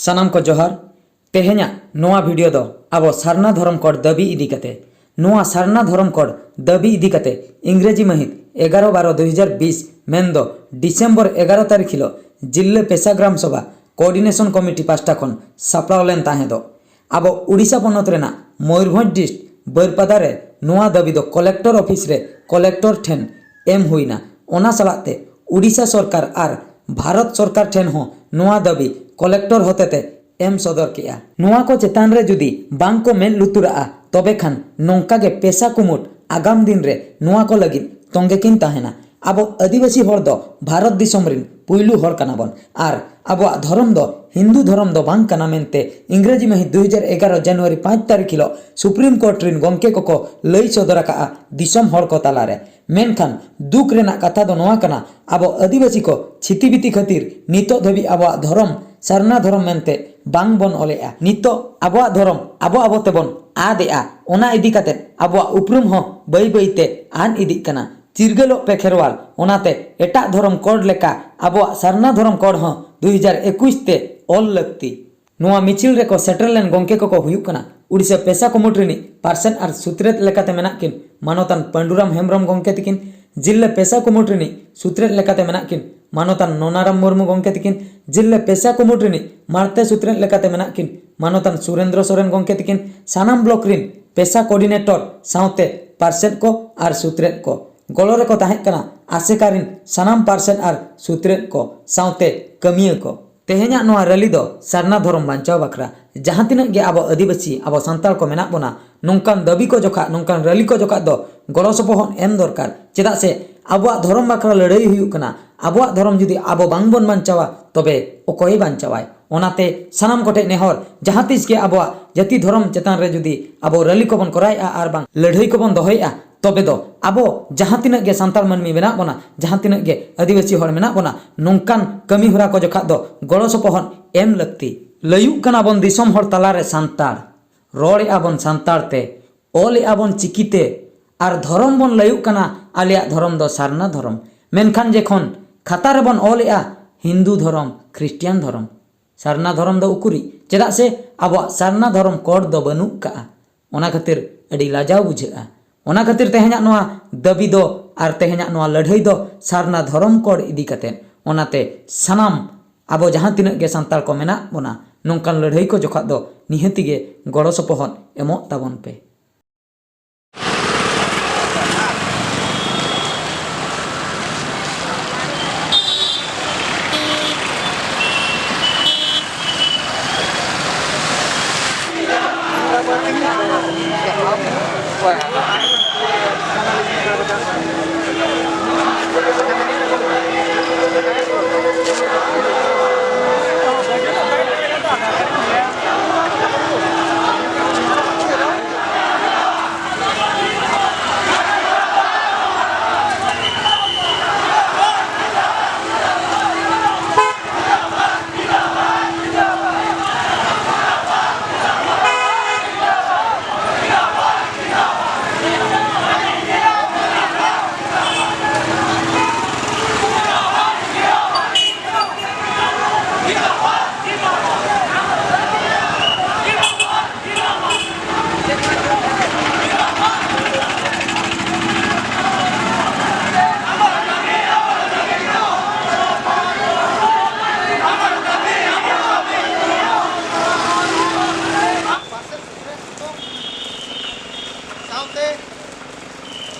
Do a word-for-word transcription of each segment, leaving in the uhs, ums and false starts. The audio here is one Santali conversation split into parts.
ᱥᱟᱱᱟᱢ ᱠᱚ ᱡᱚᱦᱟᱨ᱾ ᱛᱮᱦᱮᱧᱟᱜ ᱱᱚᱣᱟ ᱵᱷᱤᱰᱤᱭᱳ ᱫᱚ ᱟᱵᱚ ᱥᱟᱨᱱᱟ ᱫᱷᱚᱨᱚᱢ ᱠᱳᱰ ᱫᱟᱹᱵᱤ ᱤᱫᱤ ᱠᱟᱛᱮ, ᱱᱚᱣᱟ ᱥᱟᱨᱱᱟ ᱫᱷᱚᱨᱚᱢ ᱠᱳᱰ ᱫᱟᱹᱵᱤ ᱤᱫᱤ ᱠᱟᱛᱮ ᱤᱝᱨᱮᱡᱤ ᱢᱟᱹᱦᱤᱛ ᱮᱜᱟᱨᱚ ᱵᱟᱨᱚ ᱫᱩ ᱦᱟᱡᱟᱨ ᱵᱤᱥ ᱢᱮᱱᱫᱚ ᱰᱤᱥᱮᱢᱵᱚᱨ ᱮᱜᱟᱨᱚ ᱛᱟᱹᱨᱤᱠᱷ ᱦᱤᱞᱳᱜ ᱡᱤᱞᱞᱟᱹ ᱯᱮᱥᱟ ᱜᱨᱟᱢ ᱥᱚᱵᱷᱟ ᱠᱳᱚᱨᱰᱤᱱᱮᱥᱚᱱ ᱠᱚᱢᱤᱴᱤ ᱯᱟᱦᱴᱟ ᱠᱷᱚᱱ ᱥᱟᱯᱲᱟᱣ ᱞᱮᱱ ᱛᱟᱦᱮᱸ ᱫᱚ᱾ ᱟᱵᱚ ᱩᱰᱤᱥᱟ ᱯᱚᱱᱚᱛ ᱨᱮᱱᱟᱜ ᱢᱚᱭᱩᱨᱵᱷᱚᱸᱡᱽ ᱰᱤᱥᱴ ᱵᱟᱹᱨᱯᱟᱫᱟ ᱨᱮ ᱱᱚᱣᱟ ᱫᱟᱹᱵᱤ ᱫᱚ ᱠᱚᱞᱮᱠᱴᱚᱨ ᱚᱯᱷᱤᱥ ᱨᱮ ᱠᱚᱞᱮᱠᱴᱚᱨ ᱴᱷᱮᱱ ᱮᱢ ᱦᱩᱭᱱᱟ᱾ ᱚᱱᱟ ᱥᱟᱞᱟᱜ ᱛᱮ ᱩᱰᱤᱥᱟ ᱥᱚᱨᱠᱟᱨ ᱟᱨ ᱵᱷᱟᱨᱚᱛ ᱥᱚᱨᱠᱟᱨ ᱴᱷᱮᱱ ᱦᱚᱸ ᱱᱚᱣᱟ ᱫᱟᱹᱵᱤ ᱠᱚᱞᱮᱠᱴᱚᱨ ᱦᱚᱛᱮᱛᱮ ᱮᱢ ᱥᱚᱫᱚᱨ ᱠᱮᱜᱼᱟ᱾ ᱱᱚᱣᱟ ᱠᱚ ᱪᱮᱛᱟᱱ ᱨᱮ ᱡᱩᱫᱤ ᱵᱟᱝ ᱠᱚ ᱢᱮᱫ ᱞᱩᱛᱩᱨᱟᱜᱼᱟ, ᱛᱚᱵᱮ ᱠᱷᱟᱱ ᱱᱚᱝᱠᱟ ᱜᱮ ᱯᱮᱥᱟ ᱠᱩᱢᱩᱴ ᱟᱜᱟᱢ ᱫᱤᱱ ᱨᱮ ᱱᱚᱣᱟ ᱠᱚ ᱞᱟᱹᱜᱤᱫ ᱛᱚᱸᱜᱮ ᱠᱤᱱ ᱛᱟᱦᱮᱱᱟ᱾ ᱟᱵᱚ ᱟᱹᱫᱤᱵᱟᱹᱥᱤ ᱦᱚᱲ ᱫᱚ ᱵᱷᱟᱨᱚᱛ ᱫᱤᱥᱚᱢ ᱨᱤᱱ ᱯᱩᱭᱞᱩ ᱦᱚᱲ ᱠᱟᱱᱟ ᱵᱚᱱ ᱟᱨ ᱟᱵᱚᱣᱟᱜ ᱫᱷᱚᱨᱚᱢ ᱫᱚ ᱦᱤᱱᱫᱩ ᱫᱷᱚᱨᱚᱢ ᱫᱚ ᱵᱟᱝ ᱠᱟᱱᱟ ᱢᱮᱱᱛᱮ ᱤᱝᱨᱮᱡᱤ ᱢᱟᱹᱦᱤᱛ ᱫᱩ ᱦᱟᱡᱟᱨ ᱮᱜᱟᱨᱚ ᱡᱟᱱᱩᱣᱟᱨᱤ ᱯᱟᱸᱪ ᱛᱟᱹᱨᱤᱠᱷ ᱦᱤᱞᱳᱜ ᱥᱩᱯᱨᱤᱢ ᱠᱳᱨᱴ ᱨᱤᱱ ᱜᱚᱢᱠᱮ ᱠᱚᱠᱚ ᱞᱟᱹᱭ ᱥᱚᱫᱚᱨ ᱟᱠᱟᱫᱼᱟ ᱫᱤᱥᱚᱢ ᱦᱚᱲ ᱠᱚ ᱛᱟᱞᱟᱨᱮ᱾ ᱢᱮᱱᱠᱷᱟᱱ ᱫᱩᱠ ᱨᱮᱱᱟᱜ ᱠᱟᱛᱷᱟ ᱫᱚ ᱱᱚᱣᱟ ᱠᱟᱱᱟ, ᱟᱵᱚ ᱟᱹᱫᱤᱵᱟᱹᱥᱤ ᱠᱚ ᱪᱷᱤᱛᱤ ᱵᱤᱛᱤ ᱠᱷᱟᱹᱛᱤᱨ ᱱᱤᱛᱚᱜ ᱫᱷᱟᱹᱵᱤᱡ ᱟᱵᱚᱣᱟᱜ ᱫᱷᱚᱨᱚᱢ ᱥᱟᱨᱱᱟ ᱫᱷᱚᱨᱚᱢ ᱢᱮᱱᱛᱮ ᱵᱟᱝ ᱵᱚᱱ ᱚᱞᱮᱜᱼᱟ᱾ ᱱᱤᱛᱚᱜ ᱟᱵᱚᱣᱟᱜ ᱫᱷᱚᱨᱚᱢ ᱟᱵᱚ ᱟᱵᱚ ᱛᱮᱵᱚᱱ ᱟᱫ ᱮᱜᱼᱟ᱾ ᱚᱱᱟ ᱤᱫᱤ ᱠᱟᱛᱮ ᱟᱵᱚᱣᱟᱜ ᱩᱯᱨᱩᱢ ᱦᱚᱸ ᱵᱟᱹᱭ ᱵᱟᱹᱭ ᱛᱮ ᱟᱫ ᱤᱫᱤᱜ ᱠᱟᱱᱟ᱾ ᱪᱤᱨᱜᱟᱹᱞᱚᱜ ᱯᱮ ᱠᱷᱮᱨᱣᱟᱞ, ᱚᱱᱟᱛᱮ ᱮᱴᱟᱜ ᱫᱷᱚᱨᱚᱢ ᱠᱳᱰ ᱞᱮᱠᱟ ᱟᱵᱚᱣᱟᱜ ᱥᱟᱨᱱᱟ ᱫᱷᱚᱨᱚᱢ ᱠᱳᱰ ᱦᱚᱸ ᱫᱩ ᱦᱟᱡᱟᱨ ᱮᱠᱩᱥ ᱛᱮ ᱚᱞ ᱞᱟᱹᱠᱛᱤ᱾ ᱱᱚᱣᱟ ᱢᱤᱪᱷᱤᱞ ᱨᱮᱠᱚ ᱥᱮᱴᱮᱨ ᱞᱮᱱ ᱜᱚᱢᱠᱮ ᱠᱚᱠᱚ ᱦᱩᱭᱩᱜ ᱠᱟᱱᱟ ᱩᱰᱤᱥᱟ ᱯᱮᱥᱟ ᱠᱩᱢᱩᱴ ᱨᱤᱱᱤᱡ ᱯᱟᱨᱥᱮᱛ ᱟᱨ ᱥᱩᱛᱨᱮᱛ ᱞᱮᱠᱟᱛᱮ ᱢᱮᱱᱟᱜ ᱠᱤᱱ ᱢᱟᱱᱚᱛᱟᱱ ᱯᱟᱹᱰᱩᱨᱟᱢ ᱦᱮᱢᱵᱨᱚᱢ ᱜᱚᱢᱠᱮ ᱛᱤᱠᱤᱱ, ᱡᱤᱞᱞᱟᱹ ᱯᱮᱥᱟ ᱠᱩᱢᱩᱴ ᱨᱤᱱᱤᱡ ᱥᱩᱛᱨᱮᱛ ᱞᱮᱠᱟᱛᱮ ᱢᱮᱱᱟᱜ ᱠᱤᱱ ᱢᱟᱱᱚᱛᱟᱱ ᱱᱚᱱᱟᱨᱟᱢ ᱢᱩᱨᱢᱩ ᱜᱚᱢᱠᱮ ᱛᱤᱠᱤᱱ, ᱡᱤᱞᱞᱟᱹ ᱯᱮᱥᱟ ᱠᱩᱢᱩᱴ ᱨᱤᱱᱤᱡ ᱢᱟᱬᱛᱮ ᱥᱩᱛᱨᱮᱛ ᱞᱮᱠᱟᱛᱮ ᱢᱮᱱᱟᱜ ᱠᱤᱱ ᱢᱟᱱᱚᱛᱟᱱ ᱥᱩᱨᱮᱱᱫᱨᱚ ᱥᱚᱨᱮᱱ ᱜᱚᱢᱠᱮ ᱛᱤᱠᱤᱱ, ᱥᱟᱱᱟᱢ ᱵᱞᱚᱠ ᱨᱤᱱ ᱯᱮᱥᱟ ᱠᱳᱚᱨᱰᱤᱱᱮᱴᱚᱨ ᱥᱟᱶᱛᱮ ᱯᱟᱨᱥᱮᱛ ᱠᱚ ᱟᱨ ᱥᱩᱛᱨᱮᱛ ᱠᱚ᱾ ᱜᱚᱲᱚ ᱨᱮᱠᱚ ᱛᱟᱦᱮᱸ ᱠᱟᱱᱟ ᱟᱥᱮᱠᱟ ᱨᱤᱱ ᱥᱟᱱᱟᱢ ᱯᱟᱨᱥᱮᱛ ᱟᱨ ᱥᱩᱛᱨᱮᱛ ᱠᱚ ᱥᱟᱶᱛᱮ ᱠᱟᱹᱢᱤᱭᱟᱹ ᱠᱚ᱾ ᱛᱮᱦᱮᱧᱟᱜ ᱱᱚᱣᱟ ᱨᱮᱞᱤ ᱫᱚ ᱥᱟᱨᱱᱟ ᱫᱷᱚᱨᱚᱢ ᱵᱟᱧᱪᱟᱣ ᱵᱟᱠᱷᱨᱟ᱾ ᱡᱟᱦᱟᱸ ᱛᱤᱱᱟᱹᱜ ᱜᱮ ᱟᱵᱚ ᱟᱹᱫᱤᱵᱟᱹᱥᱤ, ᱟᱵᱚ ᱥᱟᱱᱛᱟᱲ ᱠᱚ ᱢᱮᱱᱟᱜ ᱵᱚᱱᱟ, ᱱᱚᱝᱠᱟᱱ ᱫᱟᱹᱵᱤ ᱠᱚ ᱡᱚᱠᱷᱟ, ᱱᱚᱝᱠᱟᱱ ᱨᱮᱞᱤ ᱠᱚ ᱡᱚᱠᱷᱟ ᱫᱚ ᱜᱚᱲᱚ ᱥᱚᱯᱚᱦᱚᱫ ᱮᱢ ᱫᱚᱨᱠᱟᱨ᱾ ᱪᱮᱫᱟᱜ ᱥᱮ ᱟᱵᱚᱣᱟᱜ ᱫᱷᱚᱨᱚᱢ ᱵᱟᱠᱷᱨᱟ ᱞᱟᱹᱲᱦᱟᱹᱭ ᱦᱩᱭᱩᱜ ᱠᱟᱱᱟ᱾ ᱟᱵᱚᱣᱟᱜ ᱫᱷᱚᱨᱚᱢ ᱡᱩᱫᱤ ᱟᱵᱚ ᱵᱟᱝ ᱵᱚᱱ ᱵᱟᱧᱪᱟᱣᱟ, ᱛᱚᱵᱮ ᱚᱠᱚᱭᱮ ᱵᱟᱧᱪᱟᱣᱟᱭ? ᱚᱱᱟᱛᱮ ᱥᱟᱱᱟᱢ ᱠᱚᱴᱷᱮᱱ ᱱᱮᱦᱚᱨ, ᱡᱟᱦᱟᱸ ᱛᱤᱥ ᱜᱮ ᱟᱵᱚᱣᱟᱜ ᱡᱟᱹᱛᱤ ᱫᱷᱚᱨᱚᱢ ᱪᱮᱛᱟᱱ ᱨᱮ ᱡᱩᱫᱤ ᱟᱵᱚ ᱨᱮᱞᱤ ᱠᱚᱵᱚᱱ ᱠᱚᱨᱟᱣᱮᱫᱼᱟ ᱟᱨ ᱵᱟᱝ ᱞᱟᱹᱲᱦᱟᱹᱭ ᱠᱚᱵᱚᱱ ᱫᱚᱦᱚᱭᱮᱫᱼᱟ, ᱛᱚᱵᱮ ᱫᱚ ᱟᱵᱚ ᱡᱟᱦᱟᱸ ᱛᱤᱱᱟᱹᱜ ᱜᱮ ᱥᱟᱱᱛᱟᱲ ᱢᱟᱹᱱᱢᱤ ᱢᱮᱱᱟᱜ ᱵᱚᱱᱟ, ᱡᱟᱦᱟᱸ ᱛᱤᱱᱟᱹᱜ ᱜᱮ ᱟᱹᱫᱤᱵᱟᱹᱥᱤ ᱦᱚᱲ ᱢᱮᱱᱟᱜ ᱵᱚᱱᱟ, ᱱᱚᱝᱠᱟᱱ ᱠᱟᱹᱢᱤ ᱦᱚᱨᱟ ᱠᱚ ᱡᱚᱠᱷᱟᱜ ᱫᱚ ᱜᱚᱲᱚ ᱥᱚᱯᱚᱦᱚᱫ ᱮᱢ ᱞᱟᱹᱠᱛᱤ᱾ ᱞᱟᱹᱭᱩᱜ ᱠᱟᱱᱟ ᱵᱚᱱ ᱫᱤᱥᱚᱢ ᱦᱚᱲ ᱛᱟᱞᱟᱨᱮ ᱥᱟᱱᱛᱟᱲ, ᱨᱚᱲᱮᱜᱼᱟ ᱵᱚᱱ ᱥᱟᱱᱛᱟᱲ ᱛᱮ, ᱚᱞᱮᱜᱼᱟ ᱵᱚᱱ ᱪᱤᱠᱤᱛᱮ, ᱟᱨ ᱫᱷᱚᱨᱚᱢ ᱵᱚᱱ ᱞᱟᱹᱭᱩᱜ ᱠᱟᱱᱟ ᱟᱞᱮᱭᱟᱜ ᱫᱷᱚᱨᱚᱢ ᱫᱚ ᱥᱟᱨᱱᱟ ᱫᱷᱚᱨᱚᱢ᱾ ᱢᱮᱱᱠᱷᱟᱱ ᱡᱮᱠᱷᱚᱱ ᱠᱷᱟᱛᱟ ᱨᱮᱵᱚᱱ ᱚᱞᱮᱜᱼᱟ ᱦᱤᱱᱫᱩ ᱫᱷᱚᱨᱚᱢ, ᱠᱷᱨᱤᱥᱴᱤᱭᱟᱱ ᱫᱷᱚᱨᱚᱢ, ᱥᱟᱨᱱᱟ ᱫᱷᱚᱨᱚᱢ ᱫᱚ ᱩᱠᱩᱨᱤᱡ? ᱪᱮᱫᱟᱜ ᱥᱮ ᱟᱵᱚᱣᱟᱜ ᱥᱟᱨᱱᱟ ᱫᱷᱚᱨᱚᱢ ᱠᱳᱰ ᱫᱚ ᱵᱟᱹᱱᱩᱜ ᱠᱟᱜᱼᱟ᱾ ᱚᱱᱟ ᱠᱷᱟᱹᱛᱤᱨ ᱟᱹᱰᱤ ᱞᱟᱡᱟᱣ ᱵᱩᱡᱷᱟᱹᱜᱼᱟ᱾ ᱚᱱᱟ ᱠᱷᱟᱹᱛᱤᱨ ᱛᱮᱦᱮᱧᱟᱜ ᱱᱚᱣᱟ ᱫᱟᱹᱵᱤ ᱫᱚ ᱟᱨ ᱛᱮᱦᱮᱧᱟᱜ ᱱᱚᱣᱟ ᱞᱟᱹᱲᱦᱟᱹᱭ ᱫᱚ ᱥᱟᱨᱱᱟ ᱫᱷᱚᱨᱚᱢ ᱠᱳᱰ ᱤᱫᱤ ᱠᱟᱛᱮᱫ᱾ ᱚᱱᱟᱛᱮ ᱥᱟᱱᱟᱢ ᱟᱵᱚ ᱡᱟᱦᱟᱸ ᱛᱤᱱᱟᱹᱜ ᱜᱮ ᱥᱟᱱᱛᱟᱲ ᱠᱚ ᱢᱮᱱᱟᱜ ᱵᱚᱱᱟ, ᱱᱚᱝᱠᱟᱱ ᱞᱟᱹᱲᱦᱟᱹᱭ ᱠᱚ ᱡᱚᱠᱷᱟᱜ ᱫᱚ ᱱᱤᱦᱟᱹᱛᱤ ᱜᱮ ᱜᱚᱲᱚ ᱥᱚᱯᱚᱦᱚᱫ ᱮᱢᱚᱜ ᱛᱟᱵᱚᱱ ᱯᱮ᱾ ᱥᱟᱶᱛᱮ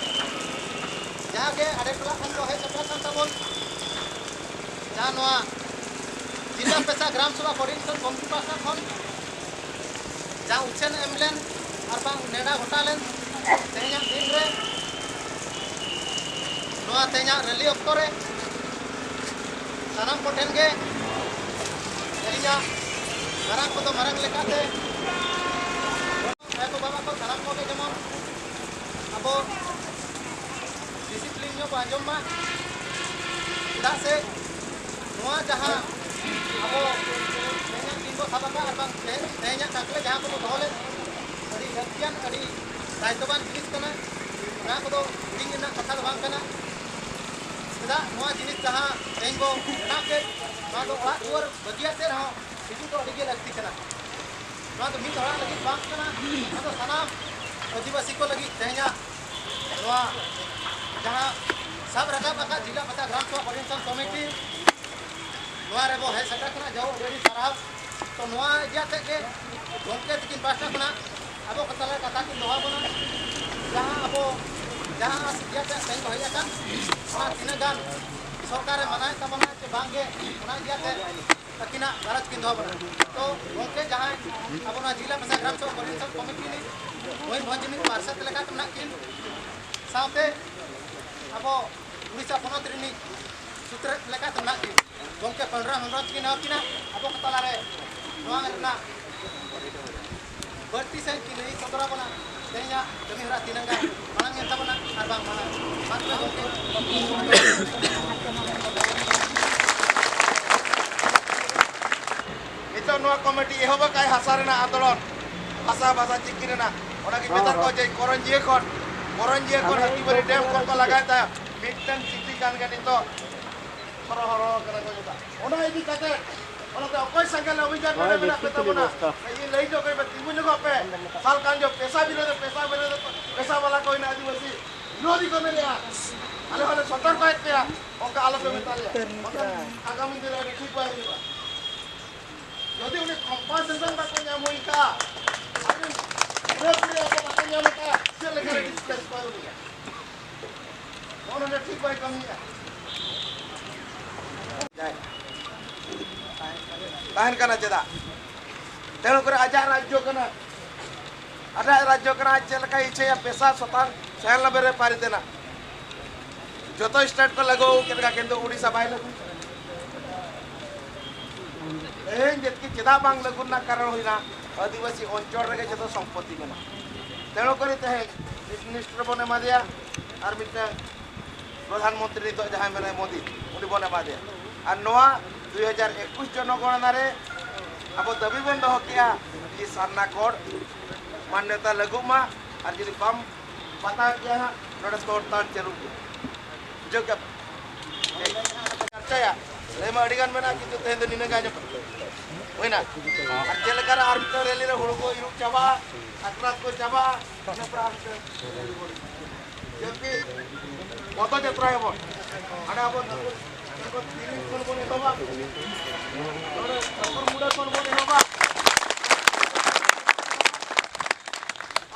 ᱡᱟᱦᱟᱸ ᱜᱮ ᱟᱲᱮ ᱴᱚᱞᱟ ᱠᱷᱚᱱ ᱠᱚ ᱦᱮᱡ ᱥᱮᱴᱮᱨ ᱟᱠᱟᱱ ᱛᱟᱵᱚᱱ, ᱡᱟᱦᱟᱸ ᱱᱚᱣᱟ ᱡᱤᱞᱟ ᱯᱮᱥᱟ ᱜᱨᱟᱢ ᱥᱚᱵᱷᱟ ᱠᱚᱨᱤᱱ ᱠᱷᱚᱱ ᱠᱚᱢᱤᱴᱤ ᱯᱟᱦᱴᱟ ᱠᱷᱚᱱ ᱡᱟᱦᱟᱸ ᱩᱪᱷᱟᱹᱱ ᱮᱢ ᱞᱮᱱ ᱟᱨ ᱵᱟᱝ ᱱᱮᱰᱟ ᱜᱚᱴᱟ ᱞᱮᱱ ᱛᱮᱦᱮᱧᱟᱜ ᱫᱤᱱ ᱨᱮ, ᱱᱚᱣᱟ ᱛᱮᱦᱮᱧᱟᱜ ᱨᱮᱞᱤ ᱚᱠᱛᱚ ᱨᱮ ᱥᱟᱱᱟᱢ ᱠᱚᱴᱷᱮᱱ ᱜᱮ ᱟᱹᱞᱤᱧᱟᱜ ᱢᱟᱨᱟᱝ ᱠᱚᱫᱚ ᱢᱟᱨᱟᱝ ᱞᱮᱠᱟᱛᱮ ᱟᱭᱳ ᱠᱚ ᱵᱟᱵᱟ ᱠᱚ ᱥᱟᱱᱟᱢ ᱠᱚᱜᱮ ᱡᱮᱢᱚᱱ ᱟᱵᱚ ᱰᱤᱥᱤᱯᱞᱤᱱ ᱧᱚᱜ ᱵᱚ ᱟᱸᱡᱚᱢ ᱢᱟ᱾ ᱪᱮᱫᱟᱜ ᱥᱮ ᱱᱚᱣᱟ ᱡᱟᱦᱟᱸ ᱟᱵᱚ ᱛᱮᱦᱮᱧᱟᱜ ᱫᱤᱱ ᱵᱚ ᱥᱟᱵ ᱟᱠᱟᱫ ᱟᱨ ᱵᱟᱝ ᱛᱮᱦᱮᱧ, ᱛᱮᱦᱮᱧᱟᱜ ᱰᱟᱠᱞᱮ ᱡᱟᱦᱟᱸ ᱠᱚᱵᱚ ᱫᱚᱦᱚ ᱞᱮᱫ, ᱟᱹᱰᱤ ᱞᱟᱹᱠᱛᱤᱭᱟᱱ, ᱟᱹᱰᱤ ᱫᱟᱭᱤᱛᱛᱚᱵᱟᱱ ᱡᱤᱱᱤᱥ ᱠᱟᱱᱟ᱾ ᱱᱚᱣᱟ ᱠᱚᱫᱚ ᱦᱤᱲᱤᱧ ᱨᱮᱱᱟᱜ ᱠᱟᱛᱷᱟ ᱫᱚ ᱵᱟᱝ ᱠᱟᱱᱟ᱾ ᱪᱮᱫᱟᱜ ᱱᱚᱣᱟ ᱡᱤᱱᱤᱥ ᱡᱟᱦᱟᱸ ᱛᱮᱦᱮᱧ ᱵᱚ ᱵᱮᱱᱟᱣ ᱠᱮᱫ, ᱱᱚᱣᱟ ᱫᱚ ᱚᱲᱟᱜ ᱫᱩᱣᱟᱹᱨ ᱵᱟᱹᱜᱤᱭᱟᱛᱮ ᱨᱮᱦᱚᱸ ᱦᱤᱡᱩᱜ ᱫᱚ ᱟᱹᱰᱤ ᱜᱮ ᱞᱟᱹᱠᱛᱤ ᱠᱟᱱᱟ᱾ ᱱᱚᱣᱟ ᱫᱚ ᱢᱤᱫ ᱦᱚᱲᱟᱜ ᱞᱟᱹᱜᱤᱫ ᱵᱟᱝ ᱠᱟᱱᱟ, ᱱᱚᱣᱟ ᱫᱚ ᱥᱟᱱᱟᱢ ᱟᱹᱫᱤᱵᱟᱹᱥᱤ ᱠᱚ ᱞᱟᱹᱜᱤᱫ ᱛᱮᱦᱮᱧᱟᱜ ᱱᱚᱣᱟ ᱡᱟᱦᱟᱸ ᱥᱟᱵ ᱨᱟᱠᱟᱵ ᱟᱠᱟᱫ ᱡᱤᱞᱟ ᱯᱟᱛᱟ ᱜᱨᱟᱢ ᱥᱚᱵᱷᱟ ᱯᱚᱨᱤᱪᱟᱞᱚᱱᱟ ᱠᱚᱢᱤᱴᱤ, ᱱᱚᱣᱟ ᱨᱮᱵᱚ ᱦᱮᱡ ᱥᱮᱴᱮᱨ ᱠᱟᱱᱟ, ᱡᱟᱹᱨᱩᱲ ᱟᱹᱰᱤ ᱟᱹᱰᱤ ᱥᱟᱨᱦᱟᱣ᱾ ᱛᱚ ᱱᱚᱣᱟ ᱤᱫᱤ ᱟᱛᱮᱫ ᱜᱮ ᱜᱚᱢᱠᱮ ᱛᱤᱠᱤᱱ ᱯᱟᱦᱴᱟ ᱠᱷᱚᱱᱟᱜ ᱟᱵᱚ ᱠᱚ ᱛᱟᱞᱟᱨᱮ ᱠᱟᱛᱷᱟ ᱠᱤᱱ ᱫᱚᱦᱚ ᱟᱵᱚᱱᱟ, ᱡᱟᱦᱟᱸ ᱟᱵᱚ ᱡᱟᱦᱟᱸ ᱟᱥ ᱤᱫᱤ ᱟᱛᱮᱫ ᱛᱮᱦᱮᱧ ᱠᱚ ᱦᱮᱡ ᱟᱠᱟᱱ, ᱚᱱᱟ ᱛᱤᱱᱟᱹᱜ ᱜᱟᱱ ᱥᱚᱨᱠᱟᱨᱮ ᱢᱟᱱᱟᱣᱮᱫ ᱛᱟᱵᱚᱱᱟ ᱥᱮ ᱵᱟᱝᱜᱮ, ᱚᱱᱟ ᱤᱫᱤ ᱟᱛᱮᱫ ᱟᱹᱠᱤᱱᱟᱜ ᱜᱟᱞᱚᱪ ᱠᱤᱱ ᱫᱚᱦᱚ ᱟᱵᱚᱱᱟ᱾ ᱛᱚ ᱜᱚᱢᱠᱮ ᱡᱟᱦᱟᱸᱭ ᱟᱵᱚ ᱱᱚᱣᱟ ᱡᱤᱞᱟ ᱯᱨᱚᱥᱟᱥᱚᱱ ᱜᱨᱟᱢ ᱥᱚᱵᱷᱟ ᱯᱚᱨᱤᱪᱟᱞᱚᱱᱟ ᱠᱚᱢᱤᱴᱤ ᱨᱤᱱᱤᱡ ᱢᱚᱭᱩᱨᱵᱷᱚᱸᱡᱽ ᱨᱤᱱᱤᱡ ᱯᱟᱨᱥᱮᱛ ᱞᱮᱠᱟᱛᱮ ᱢᱮᱱᱟᱜ ᱠᱤᱱ, ᱥᱟᱶᱛᱮ ᱟᱵᱚ ᱩᱲᱤᱥᱥᱟ ᱯᱚᱱᱚᱛ ᱨᱤᱱᱤᱡ ᱥᱩᱛᱨᱮᱫ ᱞᱮᱠᱟᱛᱮ ᱢᱮᱱᱟᱜ ᱠᱤᱱ ᱜᱚᱢᱠᱮ ᱯᱟᱹᱱᱰᱨᱟᱹ ᱦᱮᱢᱵᱨᱚᱢ ᱛᱟᱹᱠᱤᱱ ᱦᱚᱸ ᱠᱤᱱᱟ ᱟᱵᱚ ᱠᱚ ᱛᱟᱞᱟᱨᱮ ᱱᱚᱣᱟ ᱨᱮᱱᱟᱜ ᱵᱟᱹᱲᱛᱤ ᱥᱟᱹᱦᱤᱡ ᱠᱤᱱ ᱞᱟᱹᱭ ᱥᱚᱫᱚᱨ ᱟᱵᱚᱱᱟ᱾ ᱛᱮᱦᱮᱧᱟᱜ ᱠᱟᱹᱢᱤ ᱦᱚᱨᱟ ᱛᱤᱱᱟᱹᱜ ᱜᱟᱱ ᱢᱟᱲᱟᱝ ᱮᱱ ᱛᱟᱵᱚᱱᱟ ᱟᱨ ᱵᱟᱝ ᱢᱟᱲᱟᱝ᱾ ᱢᱟ ᱛᱚᱵᱮ ᱜᱚᱢᱠᱮ, ᱱᱤᱛᱚᱜ ᱱᱚᱣᱟ ᱠᱚᱢᱤᱴᱤ ᱮᱦᱚᱵ ᱟᱠᱟᱫ ᱦᱟᱥᱟ ᱨᱮᱱᱟᱜ ᱟᱱᱫᱳᱞᱚᱱ, ᱵᱷᱟᱥᱟ, ᱵᱷᱟᱥᱟ ᱪᱤᱠᱤ ᱨᱮᱱᱟᱜ, ᱚᱱᱟᱜᱮ ᱢᱮᱛᱟᱜ ᱠᱚ ᱡᱮ ᱠᱚᱨᱚᱧᱡᱤᱭᱟᱹ ᱠᱷᱚᱱ, ᱠᱚᱨᱚᱧᱡᱤᱭᱟᱹ ᱠᱷᱚᱱ ᱦᱟᱹᱛᱤᱵᱟᱹᱨᱤ ᱰᱮᱢ ᱠᱷᱚᱱ ᱠᱚ ᱞᱟᱜᱟᱭᱮᱫ ᱛᱟᱦᱮᱸᱫ ᱢᱤᱫᱴᱟᱝ ᱪᱤᱴᱷᱤ ᱠᱟᱱ ᱜᱮ ᱱᱤᱛᱚᱜ ᱦᱚᱨᱚ ᱦᱚᱨᱚ ᱠᱟᱱᱟ ᱠᱚ ᱡᱚᱛᱚ᱾ ᱚᱱᱟ ᱤᱫᱤ ᱠᱟᱛᱮ ᱚᱱᱟᱛᱮ ᱚᱠᱚᱭ ᱥᱟᱸᱜᱮ ᱞᱮ ᱚᱵᱷᱤᱡᱟᱱ ᱱᱚᱰᱮ ᱢᱮᱱᱟᱜ ᱯᱮ ᱛᱟᱵᱚᱱᱟ? ᱤᱧ ᱞᱟᱹᱭ ᱦᱚᱪᱚ ᱠᱚ ᱯᱮ, ᱛᱤᱸᱜᱩ ᱧᱚᱜᱚᱜ ᱯᱮ᱾ ᱥᱟᱞ ᱠᱟᱱ ᱡᱚ ᱯᱮᱥᱟ ᱵᱤᱨᱳᱫᱷ, ᱯᱮᱥᱟ ᱵᱤᱨᱳᱫᱷ, ᱯᱮᱥᱟ ᱵᱟᱞᱟ ᱠᱚ ᱦᱮᱱᱟᱜ ᱟᱹᱫᱤᱵᱟᱹᱥᱤ ᱵᱤᱨᱳᱫᱷᱤ ᱠᱚ ᱢᱮᱱᱮᱜᱼᱟ᱾ ᱟᱞᱮ ᱦᱚᱸᱞᱮ ᱥᱚᱛᱚᱨᱠᱚᱭᱮᱫ ᱯᱮᱭᱟ, ᱚᱱᱠᱟ ᱟᱞᱚ ᱯᱮ ᱢᱮᱛᱟ ᱞᱮᱭᱟ᱾ ᱵᱟᱠᱷᱟᱱ ᱟᱜᱟᱢᱤ ᱫᱤᱱ ᱨᱮ ᱟᱹᱰᱤ ᱴᱷᱤᱠ ᱵᱟᱭ ᱦᱩᱭᱩᱜᱼᱟ᱾ ᱡᱩᱫᱤ ᱩᱱᱤ ᱠᱚᱢᱯᱟᱱᱥᱮᱥᱚᱱ ᱵᱟᱠᱚ ᱧᱟᱢ ᱦᱩᱭ ᱠᱟᱜᱼᱟ, ᱟᱨ ᱯᱩᱨᱟᱹᱯᱩᱨᱤ ᱟᱵᱚ ᱵᱟᱠᱚ ᱧᱟᱢ ᱠᱟᱜᱼᱟ, ᱪᱮᱫ ᱞᱮᱠᱟᱨᱮ ᱰᱤᱥᱯᱞᱮᱥ ᱠᱚᱣᱟ ᱩᱱᱤ? ᱱᱚᱜᱼᱚ ᱱᱚᱰᱮ ᱴᱷᱤᱠ ᱵᱟᱭ ᱠᱟᱹᱢᱤᱭᱮᱫᱼᱟ᱾ ᱛᱟᱦᱮᱱ ᱠᱟᱱᱟ ᱪᱮᱫᱟᱜ? ᱛᱮᱱᱩ ᱠᱚᱨᱮ ᱟᱡᱟᱜ ᱨᱟᱡᱽᱡᱚ ᱠᱟᱱᱟ, ᱟᱡᱟᱜ ᱨᱟᱡᱽᱡᱚ ᱠᱟᱱᱟ, ᱟᱡ ᱪᱮᱫ ᱞᱮᱠᱟᱭ ᱤᱪᱷᱟᱹᱭᱟ, ᱯᱮᱥᱟ ᱥᱚᱛᱟᱝ ᱪᱷᱟᱭᱟᱱᱚᱵᱵᱳᱭ ᱨᱮ ᱯᱟᱹᱨᱤ ᱛᱮᱱᱟ᱾ ᱡᱚᱛᱚ ᱥᱴᱮᱴ ᱠᱚ ᱞᱟᱹᱜᱩ ᱠᱮᱫ ᱞᱮᱠᱟ, ᱠᱤᱱᱛᱩ ᱩᱲᱤᱥᱥᱟ ᱵᱟᱭ ᱞᱟᱹᱜᱩ᱾ ᱛᱮᱦᱮᱧ ᱡᱮᱛᱠᱤ ᱪᱮᱫᱟᱜ ᱵᱟᱝ ᱞᱟᱹᱜᱩ ᱨᱮᱱᱟᱜ ᱠᱟᱨᱚᱱ ᱦᱩᱭᱱᱟ, ᱟᱹᱫᱤᱵᱟᱹᱥᱤ ᱚᱧᱪᱚᱞ ᱨᱮᱜᱮ ᱡᱚᱛᱚ ᱥᱚᱢᱯᱚᱛᱤ ᱢᱮᱱᱟᱜᱼᱟ᱾ ᱛᱮᱱᱩ ᱠᱚᱨᱮ ᱛᱮᱦᱮᱧ ᱪᱤᱯ ᱢᱤᱱᱤᱥᱴᱟᱨ ᱵᱚᱱ ᱮᱢᱟ ᱫᱮᱭᱟ, ᱟᱨ ᱢᱤᱫᱴᱟᱝ ᱯᱨᱚᱫᱷᱟᱱ ᱢᱚᱱᱛᱨᱤ ᱱᱤᱛᱚᱜ ᱡᱟᱦᱟᱸᱭ ᱢᱮᱱᱟᱭ ᱢᱳᱫᱤ, ᱩᱱᱤ ᱵᱚᱱ ᱮᱢᱟ ᱫᱮᱭᱟ᱾ ᱟᱨ ᱱᱚᱣᱟ ᱫᱩᱭ ᱦᱟᱡᱟᱨ ᱮᱠᱩᱥ ᱡᱚᱱᱚᱜᱚᱬᱱᱟ ᱨᱮ ᱟᱵᱚ ᱫᱟᱹᱵᱤ ᱵᱚᱱ ᱫᱚᱦᱚ ᱠᱮᱜᱼᱟ ᱡᱮ ᱥᱟᱨᱱᱟ ᱠᱳᱰ ᱢᱟᱱᱱᱚᱛᱟ ᱞᱟᱹᱜᱩᱜ ᱢᱟ, ᱟᱨ ᱡᱩᱫᱤ ᱵᱟᱢ ᱵᱟᱛᱟᱣ ᱜᱮᱭᱟ ᱦᱟᱸᱜ, ᱱᱚᱰᱮ ᱥᱚᱨᱛᱟᱱ ᱪᱟᱹᱞᱩᱜ ᱜᱮᱭᱟ᱾ ᱵᱩᱡᱷᱟᱹᱣ ᱠᱮᱜᱼᱟ ᱯᱮ? ᱪᱟᱨᱪᱟᱭᱟ, ᱞᱟᱹᱭ ᱢᱟ ᱟᱹᱰᱤ ᱜᱟᱱ ᱢᱮᱱᱟᱜᱼᱟ, ᱠᱤᱱᱛᱩ ᱛᱮᱦᱮᱧ ᱫᱚ ᱱᱤᱱᱟᱹᱜ ᱜᱮ ᱟᱸᱡᱚᱢ ᱯᱮ᱾ ᱦᱩᱭᱱᱟ? ᱟᱨ ᱪᱮᱫ ᱞᱮᱠᱟᱨᱮ ᱟᱨ ᱢᱤᱫᱴᱟᱝ ᱨᱮᱞᱤ ᱨᱮ ᱦᱩᱲᱩ ᱠᱚ ᱤᱨᱚᱜ ᱪᱟᱵᱟᱜᱼᱟ, ᱥᱟᱠᱨᱟᱛ ᱠᱚ ᱪᱟᱵᱟᱜᱼᱟ, ᱤᱱᱟᱹ ᱯᱚᱨᱮ ᱟᱨ ᱢᱤᱫᱴᱟᱝ ᱨᱮᱞᱤ ᱵᱚᱱ ᱤᱫᱤᱭᱟ᱾ ᱡᱮᱢᱛᱤ ᱯᱚᱫᱚᱡᱟᱛᱨᱟᱭᱟᱵᱚᱱ᱾ ᱦᱟᱸᱰᱮ ᱟᱵᱚ ᱱᱚᱜᱚᱨ, ᱱᱚᱜᱚᱨ ᱛᱤᱨᱤᱥ ᱠᱷᱚᱱ ᱵᱚᱱ ᱮᱦᱚᱵᱟ᱾ ᱱᱚᱰᱮ ᱱᱚᱜᱚᱨ ᱢᱩᱰᱟᱹ ᱠᱷᱚᱱ ᱵᱚᱱ ᱮᱦᱚᱵᱟ᱾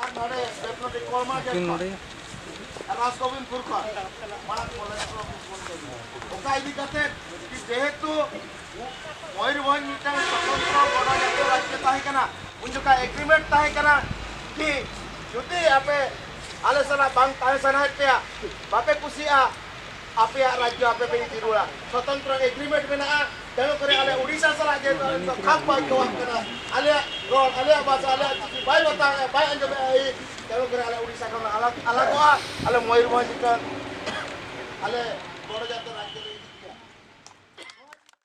ᱟᱨ ᱱᱚᱰᱮ ᱵᱮᱯᱞᱚᱴᱤ ᱠᱚᱞᱢᱟ ᱡᱟᱛᱨᱟ᱾ ᱟᱨ ᱨᱟᱡᱽᱜᱳᱵᱤᱱᱫᱽᱯᱩᱨ ᱠᱷᱚᱱ ᱢᱟᱲᱟᱝ ᱠᱚᱞᱮᱡᱽ ᱠᱚ ᱵᱚᱱ ᱠᱟᱹᱢᱤᱭᱟ᱾ ᱚᱠᱟ ᱤᱫᱤ ᱠᱟᱛᱮ ᱡᱮᱦᱮᱛᱩ ᱢᱚᱭᱩᱨᱵᱷᱚᱸᱡᱽ ᱢᱤᱫᱴᱟᱝ ᱥᱚᱛᱚᱱᱛᱨᱚ ᱜᱚᱱᱚᱛᱟᱱᱛᱨᱤᱠ ᱨᱟᱡᱽᱡᱚ ᱛᱟᱦᱮᱸ ᱠᱟᱱᱟ, ᱩᱱ ᱡᱚᱠᱷᱟᱡ ᱮᱜᱽᱨᱤᱢᱮᱱᱴ ᱛᱟᱦᱮᱸ ᱠᱟᱱᱟ ᱠᱤ ᱡᱩᱫᱤ ᱟᱯᱮ ᱟᱞᱮ ᱥᱟᱞᱟᱜ ᱵᱟᱝ ᱛᱟᱦᱮᱸ ᱥᱟᱱᱟᱭᱮᱫ ᱯᱮᱭᱟ, ᱵᱟᱯᱮ ᱠᱩᱥᱤᱭᱟᱜᱼᱟ, ᱟᱯᱮᱭᱟᱜ ᱨᱟᱡᱽᱡᱚ ᱟᱯᱮ ᱯᱮ ᱤᱫᱤ ᱨᱩᱣᱟᱹᱲᱟ᱾ ᱥᱚᱛᱚᱱᱛᱨᱚ ᱮᱜᱽᱨᱤᱢᱮᱱᱴ ᱢᱮᱱᱟᱜᱼᱟ, ᱛᱮᱱᱩ ᱠᱚᱨᱮ ᱟᱞᱮ ᱩᱰᱤᱥᱟ ᱥᱟᱞᱟᱜ ᱡᱮᱦᱮᱛᱩ ᱟᱞᱮ ᱫᱚ ᱠᱷᱟᱯ ᱠᱚ ᱟᱹᱭᱠᱟᱹᱣᱟᱜ ᱠᱟᱱᱟ, ᱟᱞᱮᱭᱟᱜ ᱨᱚᱲ, ᱟᱞᱮᱭᱟᱜ ᱵᱷᱟᱥᱟ, ᱟᱞᱮᱭᱟᱜ ᱪᱤᱠᱤ ᱵᱟᱭ ᱵᱟᱛᱟᱣᱮᱫᱼᱟ, ᱵᱟᱭ ᱟᱸᱡᱚᱢᱮᱫᱼᱟ, ᱮᱭ ᱛᱮᱱᱩ ᱠᱚᱨᱮ ᱟᱞᱮ ᱩᱰᱤᱥᱟ ᱠᱷᱚᱱ ᱞᱮ ᱟᱞᱟᱜᱽ, ᱟᱞᱟᱜᱚᱜᱼᱟ, ᱟᱞᱮ ᱢᱚᱭᱩᱨᱵᱷᱚᱸᱡᱽ ᱨᱤᱴᱟᱨᱱ, ᱟᱞᱮ ᱵᱚᱲᱚ ᱡᱟᱛᱨᱟ